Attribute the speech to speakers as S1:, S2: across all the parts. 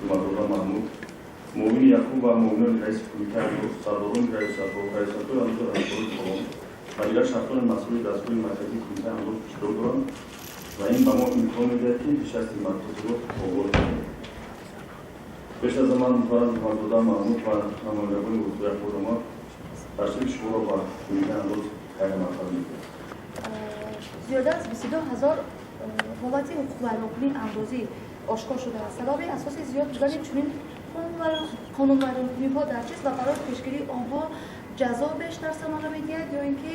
S1: Умарзода Маҳмуд, муовини якум ва муовинони раиси Кумитаи андоз, сардорони раёсатҳо, раёсатҳои андозу раҳбарони калон ва дигар шахсони масъули дастгоҳи марказии Кумитаи андоз иштирок доранд ва ин ба мо имкон медиҳад, ки нишасти матбуотиро оғоз кунем. Пеш аз ман муҳтарам Умарзода Маҳмуд ва намояндагони вузои ахбори ташрифи шуморо ба Кумитаи андоз хайрмақдам мекунам.
S2: Зиёда аз 22 000 ҳолати ҳуқуқвайронкунии андозӣ ошкор шудааст. Сабаби асоси зиёд будани чунин қонунвайронкуниҳо дар чист ва барои пешгирии онҳо ҷазо бештар самара медиҳад ё ин ки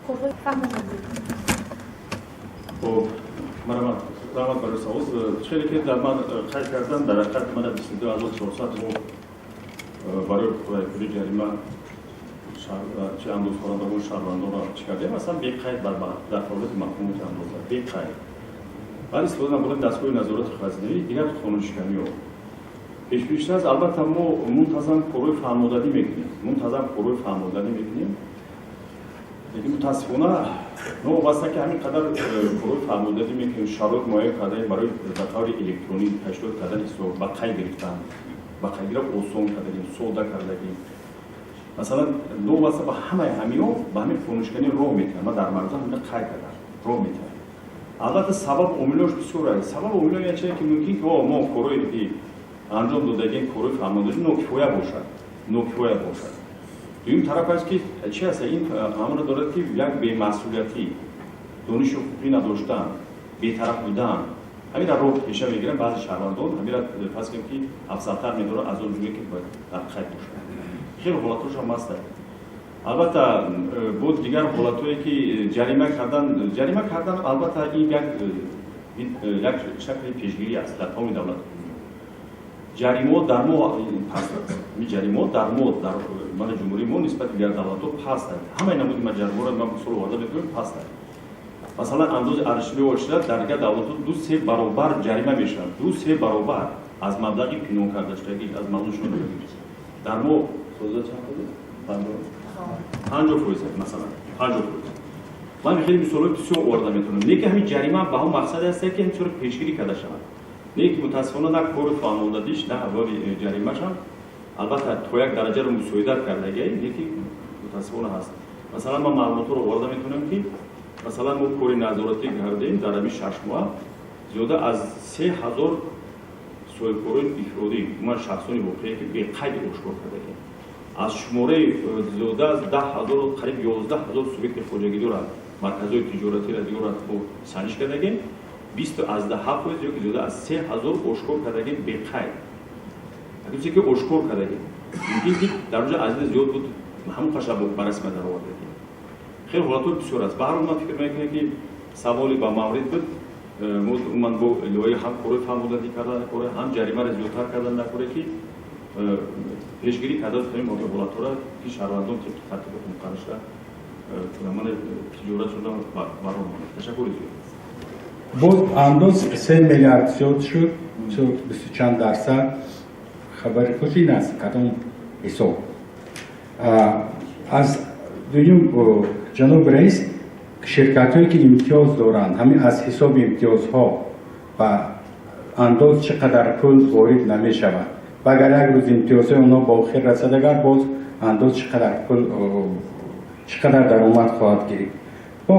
S2: корҳои фаҳмонандӣ?
S1: Хуб, марҳамат, раҳмат барои савол. Хеле ки дар ман қайд кардам, дар ҳақиқат мана 22 400 мо барои ҳуқуқвайронкунӣ ҷарима чи андозхонандагон, шаҳрвандонро чӣ кардем, аслан беқайд дар фаъолияти мақомоти андоза беқайд. Баъд истифода намудани дастгоҳи назорати хазинавӣ, дигар қонуншиканиҳо пешбинӣ аст. Албатта, мо мунтазам корҳои фаҳмодадӣ мекунем, мунтазам корҳои фаҳмодадӣ мекунем, лекин мутаассифона, новобаста ки ҳамин қадар корҳои фаҳмодадӣ мекунем, шароит муайян кардаем барои ба таври электронӣ ташкил кардани ҳисоб, ба қайд гирифтан, ба қайдгира осон кардагим, сода кардагим. Масалан, новобаста ба ҳамаи ҳамиҳо ба ҳамин қонуншиканӣ роҳ метиҳанд. Ман дар марза ҳамина қайд кардам, роҳ метиҳанд. Албатта, сабаб омилҳош бисёр аст. Сабаб омилҳо яче ки мумкин ки мо корҳое ки анҷом додагем, корҳои фаҳмодадӣ нокифоя бошад, нокифоя бошад. Дуюм тараф аст ки чи аст, ин амро дорад, ки як бемасъулиятӣ, дониши ҳуқуқӣ надоштан, бетараф будан ҳамира роҳ пеша мегиранд. Баъзе шаҳрвандон ҳамира фарз кунем, ки афзалтар медоранд аз он ҷумле ки бояд дар қайд бошад. Хеле ҳолатҳошам ҳаст. Албатта, боз дигар ҳолатҳое ки ҷарима кардан, ҷарима кардан, албатта, ин як шакли пешгирӣ аст. Дар тамоми давлат ҷаримаҳо дар мо паст аст. Ин ҷаримаҳо дар мо, дар мана ҷумҳурии мо, нисбати дигар давлатҳо паст аст. Ҳамаи намуди ма ҷаримаҳоро ман мисол оварда метавонем, паст аст. Масалан, андози арзиши ошида дар дигар давлатҳо 2-3 баробар ҷарима мешавад, 2-3 баробар аз маблағи пинҳон кардашудагӣ, аз маълум шудагӣ. Дар мо соза чанд фоиз? 50%, масалан, 50%. Ман хеле мисолҳои бисёр оварда метавонам. Не ки ҳамин ҷарима ба ҳамон мақсаде аст, ки ҳамин пешгирӣ карда шавад. Не ки мутаассифона на кори фаҳмондадиш, на ҳаволи ҷаримашам албатта то як дараҷаро мусоидат кардагиай, не ки мутаассифона ҳаст. Масалан, ман маълумотҳоро оварда метавонам, ки масалан мо кори назоратӣ кардем дар ҳамин 6 моҳ зиёда аз 3000 соҳибкорони ифродӣ, умуман шахсони воқеие, ки беқайд ошкор кардагиам, аз шумораи зиёда аз 10 000, қариб 11 000 субъекти хоҷагидора, марказҳои тиҷоратиро, дигарро мо санҷиш кардагем, 20,7% ё ки зиёда аз 3000 ошкор кардагем беқайд. Чизе ки ошкор кардагем, мумкин ки дар онҷо аз ин зиёд буд, ҳамон қаша ба расма даровардагем. Хеле ҳолатҳо бисёр аст. Ба ҳар ҳол, ман фикр мекунам, ки саволи ба маврид буд. Мо умуман бо иловаи ҳам корҳои фаҳмодадӣ кардан накора, ҳам ҷаримаро зиёдтар кардан накора, ки пешгирӣ карда битавонем ҳамин ҳолатҳоро, ки шаҳрвандон тибқи тартиботи муқарраршуда мана тиҷоратшонро барор монад. Ташаккури зиёд.
S3: Боз андоз 3 миллиард зиёд шуд, бисту чанд дарсад. Хабари хуш ин аст, кадом ҳисоб? Аз дуюм, ҷаноби раис, ширкатҳое ки имтиёз доранд, ҳамин аз ҳисоби имтиёзҳо ба андоз чӣ қадар пул ворид намешавад ва агар як рӯз имтиёзҳои онҳо ба охир расад, агар боз андоз чӣ қадар пул, чӣ қадар даромад хоҳад гирифт? Бо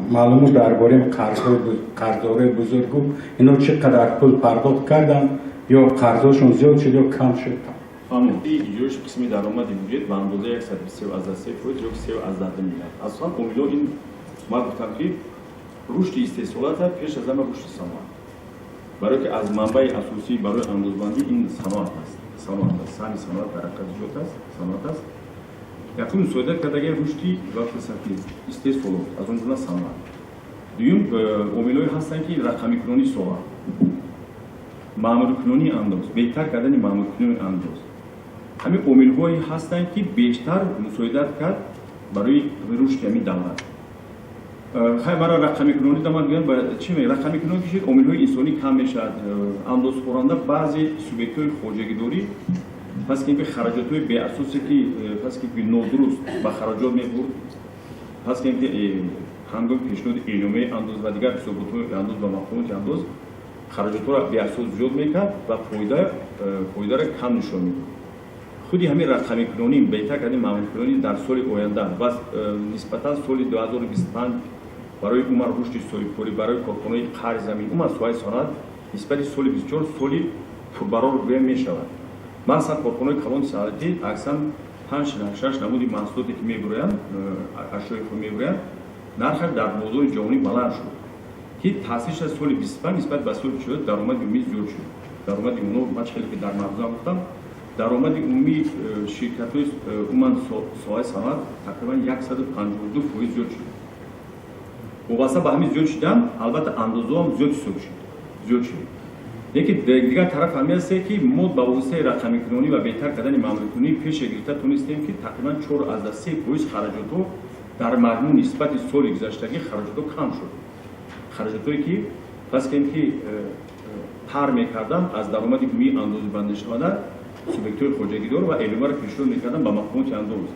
S3: маълумот дар бораи қарздорои бузургу ино чӣ қадар пул пардохт карданд ё қарзҳошон зиёд шуд ё кам шуд?
S1: Фаҳмед, иҷроиши қисми даромади буҷет ба андозаи 123,3% ё 3,2 миллиард. Асосан омилҳо ин, ман гуфтам, ки рушди истеҳсолот, пеш аз ҳама рушди саноат, барое ки аз манбаи асосӣ барои андозбандӣ ин саноат аст, саноат аст. Саҳми саноат дар ҳақиқат зиёд аст, саноат аст. Якум, мусоидат кардаги рушди вақти истеҳсолот, аз он ҷумла саноат. Дуюм, омилҳое ҳастанд, ки рақамикунонии соҳа, маъмуркунонии андоз, беҳтар кардани маъмуркунонии андоз, ҳамин омилҳое ҳастанд, ки бештар мусоидат кард барои рушди ҳамин давлат. Хай, барои рақамикунонӣ да ман гӯям, чӣ рақамикунонӣ ки шуд, омилҳои инсонӣ кам мешавад. Андозхӯранда, баъзе субъектҳои хоҷагидорӣ пас ки хараҷотҳои беасосе, ки пас ки нодуруст ба хараҷот мебурд, пас ки ҳангоми пешниҳоди эъломияи андоз ва дигар ҳисоботҳои андоз ба мақомоти андоз Хараҷотҳоро беасос зиёд мекард ва фоидаро кам нишон медод. Худи ҳамин рақамикунонӣ, беҳтар кардани маъмулкунонӣ дар соли оянда ва нисбатан соли 2025 барои умуман рушди соҳибкорӣ, барои корхонаҳои қарзи замин, умуман соҳаи саноат нисбати соли 24 соли пурбарор гӯям мешавад. Махсусан корхонаҳои калони саноатӣ аксаран 5-6 намуди маҳсулоте ки мебуроянд, ашёи худ мебуроянд, нархаш дар бозори ҷаҳонӣ баланд шуд, ки таъсирш аз соли 25 нисбат ба соли 44 даромади умумӣ зиёд шуд. Даромади онҳо, ман хеле ки дар мавзӯъ гуфтам, даромади умумии ширкатҳои умуман соҳаи саноат тақрибан 152% зиёд шуд. Вобаста ба ҳамин зиёд шудан, албатта, андозаҳам зиёд ҳисоб шуд, зиёд шуд. Лекин дигар тараф ҳамин аст, ки мо ба воситаи рақамикунонӣ ва беҳтар кардани маъмулкунонӣ пеше гирифта тонистем, ки тақрибан 4,3% хараҷотҳо дар маҷмӯъ нисбати соли гузаштагӣ хараҷотҳо кам шуд. Хараҷотҳое ки, фарз кунем, ки тар мекарданд аз даромади умумии андозибандашаванда субъектҳои хоҷагидор ва эъломаро пешниҳод мекарданд ба мақомоти андоз,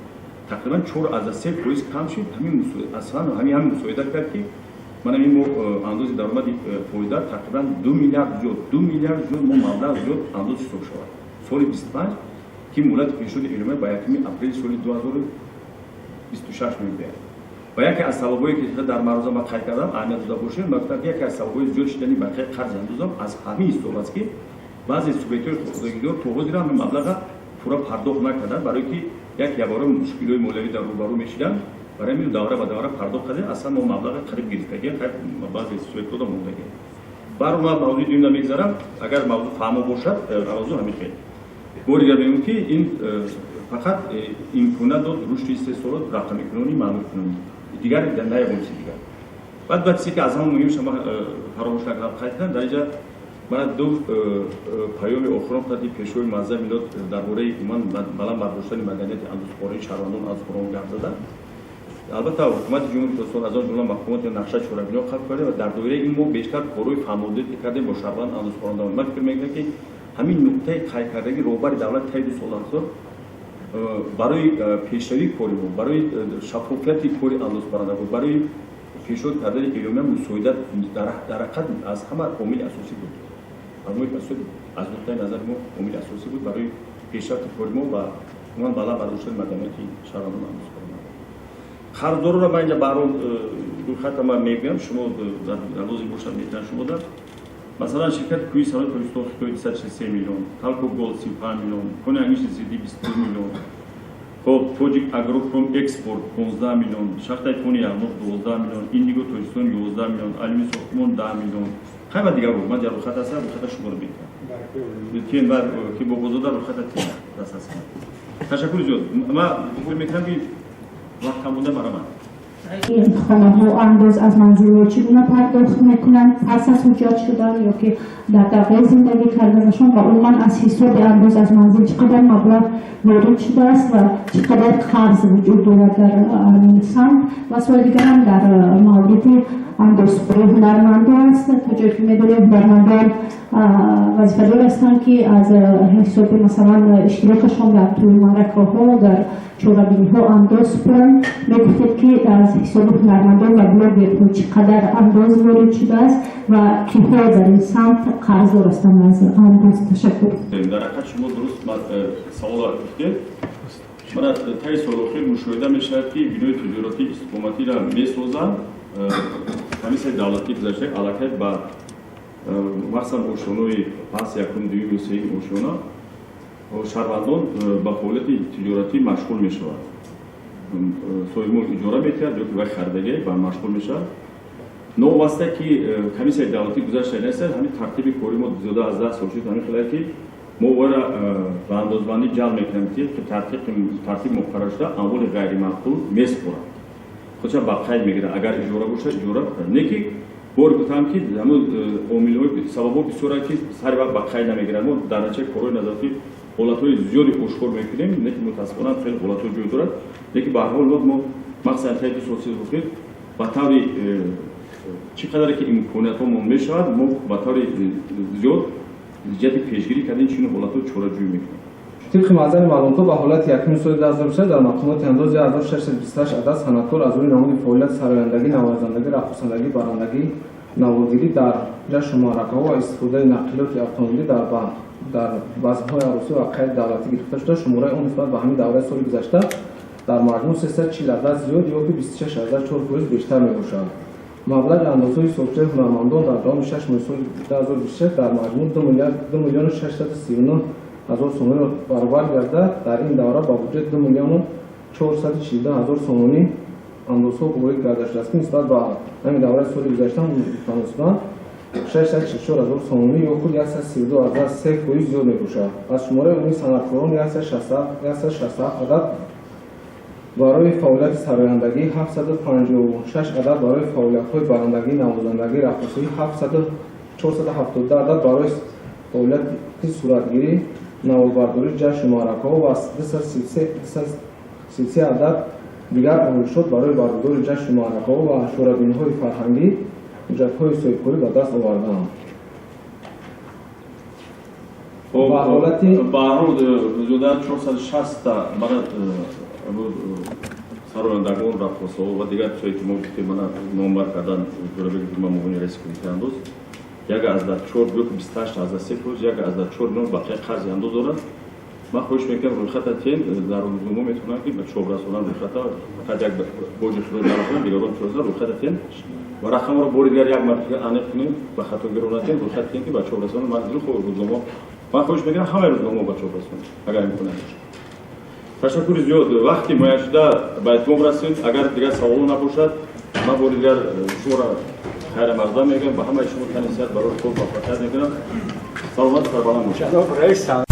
S1: тақрибан 4,3% кам шуд. Ҳамин аслан ҳамин мусоидат кард, ки ман ҳамин мо андози даромади фоида тақрибан 2 миллиард зиёд, 2 миллиард зиёд мо маблағ зиёд андоз ҳисоб шавад соли 25, ки муҳлати пешниҳоди эъломия ба 1 апрели соли 2026 мебояд. Ва яке аз сабабҳое ки дар маъруза ман қайд кардам, аҳамият дода бошем, ман гуфтам, ки яке аз сабабҳои зиёд шудани бақияи қарзи андозам аз ҳамин ҳисоб аст, ки баъзе субъектҳои хоҷагидор то ҳозир ҳам маблаға пурра пардохт накарданд, барое ки як ябора мушкилиҳои молиявӣ дар рӯбарӯ мешиданд. Барои ҳамин давра ба давра пардохт кардем. Аслан мо маблаға қариб гирифтагием, баъзе субъектҳо мондагием. Баъд ман мавзӯи дуюм мегзарам, агар мавзӯъ фаҳмо бошад. Мавзӯъ ҳамин хел. Бори дигар мегӯям, ки ин фақат имконият дод рушди истеҳсолот, рақамикунонӣ, маъмулкунонӣ, дигар на ягон чизи дигар. Баъд ба чизе ки аз ҳама муҳим шумо фаромӯш накардам қайд кардам дар инҷа, мана ду паёми охирон қади Пешвои муаззами миллат дар бораи умуман баланд бардоштани маданияти андозхории шаҳрвандон андозхорон гап заданд. Албатта, ҳукумати Ҷумҳурии Тоҷикистон, аз он ҷумла мақомоти нақша чорабиниҳо қабул кардем ва дар доираи ин мо бештар корҳои фаҳмондиҳӣ кардем бо шаҳрванд андозхорандагон. Ман фикр мекунам, ки ҳамин нуқтаи қайд кардагии роҳбари давлат таи 2 сол афзод барои пешравии кори мо, барои шаффофияти кори андозбарандагон, барои пешниҳод кардани эъломия мусоидат дар ҳақиқат аз ҳама омили асосӣ буд. Аз нуқтаи назари мо омили асосӣ буд барои пешрафти кори мо ва умуман баланд бардоштани маданияти шаҳрвандон андозхорандагон. Қарздорро ман инҷа баҳрол рӯйхата ман мегӯям, шумо лозим бошад, метавонад шумо дар. Масалан, ширкати кӯҳи саноати Тоҷикистон Хитой 243 миллион, Талко Голд 35 миллион, кони ангишти Зирдӣ 22 миллион, хоб, Тоҷик Агропром Экспорт 15 миллион, шахтаи кони Яғноб 12 миллион, Индиго Тоҷикистон 11 миллион, Алюмин Сохтмон 10 миллион, хай ва дигар. Ман ҷа рӯйхат аст, рӯйхата шуморо метавонам тиен ва ки Бобозода рӯйхата тиен дастрас кунад. Ташаккури зиёд. Ман фикр мекунам, ки вақт кам монда барамад.
S4: Хонаҳо андоз аз манзилро чӣ гуна пардохт мекунанд пас аз ҳуҷҷат шудан ё ки дар давраи зиндагӣ карданашон ва умуман аз ҳисоби андоз аз манзил чӣ қадар маблағ ворид шудааст ва чӣ қадар қарз вуҷуд дорад дар ин самт? Ва суоли дигарам дар мавриди андозсупории ҳунармандон аст. То ҷое ки медонем, ҳунармандон вазифадор ҳастанд, ки аз ҳисоби, масалан, иштирокашон дар тӯи маъракаҳо, дар чорабиниҳо андоз супоранд. Мегуфтед, ки аз ҳисоби ҳунармандон ва блогерҳо чӣ қадар андоз ворид шудааст ва киҳо дар ин самт қарздор ҳастанд аз андоз? Ташаккур.
S1: Дар ҳақиқат, шумо дуруст саволро гуфтед. Мана, таи соли охир мушоҳида мешавад, ки бинои тиҷоратии истиқоматиро месозанд. Комиссияи давлатӣ гузашта аллакай ба махсусан ошёнаҳои пас, якум, дуюм ё сеюм ошёна шаҳрвандон ба фаъолияти тиҷоратӣ машғул мешаванд. Соҳибмулк иҷора метиҳад ё ки вай харидагӣ ба машғул мешавад. Новобаста ки комиссияи давлатӣ гузашта нестад, ҳамин тартиби кори мо зиёда аз 10 сол шуд, ҳамин хеле ки мо вара ба андозбандӣ ҷалб мекунем, ки тартиб муқаррар шуда амволи ғайриманқул месупоранд, худша ба қайд мегирад. Агар иҷора бошад, иҷора не, ки бор гуфтам, ки ҳамун омилҳои сабабҳо бисёранд, ки сари вақт ба қайд намегиранд. Мо дар натиҷаи корҳои назоратӣ ҳолатҳои зиёде ошкор мекунем, не ки мутаассифона хеле ҳолатҳо ҷой дорад. Лекин ба ҳар ҳол мо махсусан таи 2 сол охир ба таври чӣ қадаре ки имкониятҳомон мешавад, мо ба таври зиёд ҷиҳати пешгирӣ кардани чунин ҳолатҳо чораҷӯӣ мекунем.
S5: Тибқи маъзани маълумотҳо, ба ҳолати якуми соли 2006 дар мақомоти андоз 1628 адад санъаткор аз рӯи намуди фаъолият: сарояндагӣ, навозандагӣ, раққосандагӣ, барандагӣ, Наворгирӣ дар ҷашну маъракаҳо ва истифодаи нақлиёти автомобилӣ дар базмҳои арӯсӣ ва қайди давлатӣ гирифта шуда, шумораи он нисбат ба ҳамин давраи соли гузашта дар маҷмӯъ 340 адад зиёд ё ки 26,4% бештар мебошад. Маблағи андозҳои ҳисобшудаи ҳунармандон дар давоми 6 моҳи соли 2026 дар маҷмӯъ 2 миллиону 639 ҳазор сомониро баробар гарда, дар ин давра ба буҷет 2 миллиону 442 ҳазор сомонӣ андозҳо ворид карда шудааст, ки нисбат ба ҳамин давраи соли гузашта мутаносибан 644 ҳазор сомонӣ ё худ 132,3% зиёд мебошад. Аз шумораи умумии санъаткорон 167 адад барои фаъолияти сарояндагӣ, 756 адад барои фаъолиятҳои барандагӣ, навозандагӣ, раққосӣ, 472 адад барои фаъолияти суратгирӣ, наворбардорӣ, ҷашну маъракаҳо ва 233 адад дигар ороишот барои баргузории ҷашну маъракаҳо ва чорабиниҳои фарҳангӣ ҳуҷҷатҳои соҳибкорӣ ба даст овардаанд.
S1: Ба ҳолати ба ҳар зиёда 460 мана сарояндагон, раққосҳо ва дигар чизҳое ки мо гуфтем, мана номбар кардан Ҷӯрабек Ҷума, муовини раиси кумитаи андоз, 1,4 ё 28,3%, 1,4 миллион бақия қарзи андоз дорад. Ман хоҳиш мекунам, рӯйхата тен дар рӯзнома метавонанд ки ба чоп расонанд рӯйхата, фақат як боҷи худро нарасонанд, дигарон чораса рӯйхата тен ва рақамро бори дигар як маротиба аниқ кунем, ба хатогиро натен, рӯйхат тен ки ба чоп расонанд. Ман дилхоҳ рӯзнома, ман хоҳиш мекунам, ҳамаи рӯзнома ба чоп расонанд, агар имкон бошад. Ташаккури зиёд, вақти муайяншуда ба итмом расид. Агар дигар саволо набошад, ман бори дигар шуморо хайрамақдам мегӯям, ба ҳамаи шумо тани сиҳат, барои кор муваффақият мекунам. Саломат, сарбаланд бошед.